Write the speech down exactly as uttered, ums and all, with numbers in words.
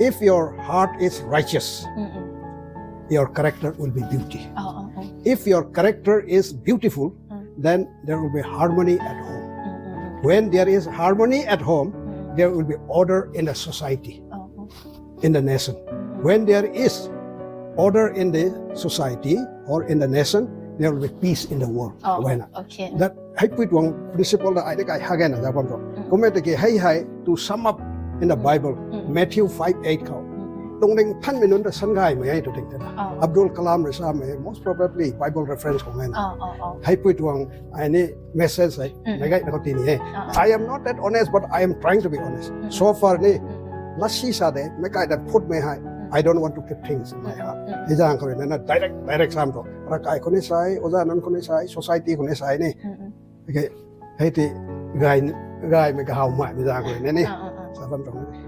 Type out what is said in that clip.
If your heart is righteous, your character will be beauty. If your character is beautiful, then there will be harmony at home. When there is harmony at home, there will be order in the society, in the nation. When there is order in the society or in the nation, there will be peace in the world. Wena. That hei pui tuang principle da ai de kai ha gena da bam ro. Kumme tiki hei hei to sum up in the Bible, Matthew five eight khou. Lungning thanmei nunc ta san gaymei hei tu ting te na. Abdul Kalam rui samei, most probably Bible reference khou ngai na. Hei pui tuang ai ni message hei, mei gay na khou ti ni e. I am not that honest, but I am trying to be honest. So far ni, lasi sa de, meic kai dat phutmei hei, I don't want to keep things in my heart. Hei zaeng khou rui na, na direct, direct sam tu. Ravkai khou ni sai, oza nunc khou ni sai, society khou ni sai ni. Hei ti, gay, gaymei kahawmei, mei zaeng khou rui na ni. Sa bam tuang ni.